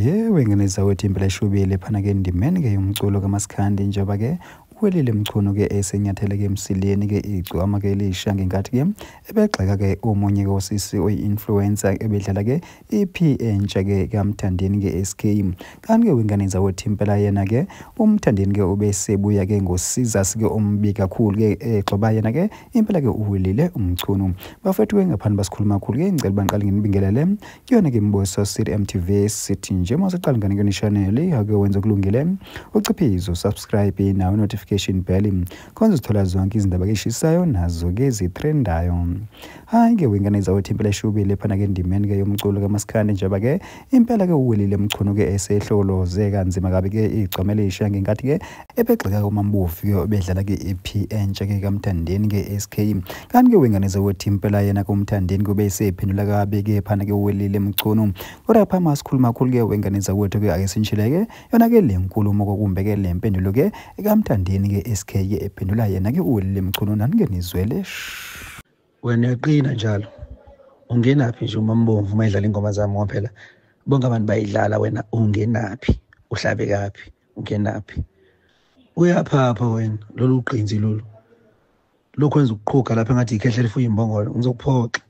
Yewe ngane zawethu, impela ishubile phana-ke endimeni-ke yomculo kaMaskandi, njengoba-ke uWelile Mchunu-ke esenyathele-ke emsileni-ke igcwama-ke elisha ngenkathi-ke ebegxeka-ke omunye-ke osisi oyi-influencer ebedlala-ke EP entsha-ke kaMthandeni-ke SK. Kanti-ke wengane zawethu, impela yena-ke uMthandeni-ke ubesebuya-ke ngosizasi-ke ombi kakhulu-ke egxoba yena-ke impela-ke uWelile uMchunu. Bafethu-ke, ngaphambi basikhuluma kakhulu-ke, ngicela bangiqale nginibingelele kuyona-ke Mboso City MTV. Sithi nje uma usaqala ngane kuyona i-channel, ake wenze okulungile, uciphize usubscribe nawe notification bell, khona uzithola zonke izindaba eshisayo nazo-ke ezitrendayo. Hhayi-ke wengane zawethu, impela eshubile phana-ke endimeni-ke yomculo kaMaskandi, njengoba-ke impela-ke uWelile Mchunu-ke esehloloze kanzima kabi-ke igcwama elisha ngenkathi-ke ebegxeka uMambovu-ke obedlala-ke EP entsha-ke kaMthandeni-ke SK. Kanti-ke wengane zawethu, impela yena-ke uMthandeni kube esephendula kabi-ke phana-ke uWelile Mchunu. Kodwa phambi sikhuluma kakhulu-ke wengane zawethu-ke, ake sinishileke yona-ke le nkulumo kokumbe-ke le mpendulo-ke kaMthandeni-ke SK-ke ephendula yena-ke uWelile Mchunu, nani-ke nizwele. Wena uyaqina njalo, ungenaphi nje uMambomvu uma edlala ingoma zami? Ngoba phela bonke abantu bayidlala, wena ungenaphi? Uhlabe kaphi? Ungenaphi? Uyaphapha wena, lolu qinzi lolu lokhu wenza ukuqhuga lapha engathi ikhehla lifuye imbongolo. Ngizokuphoxa.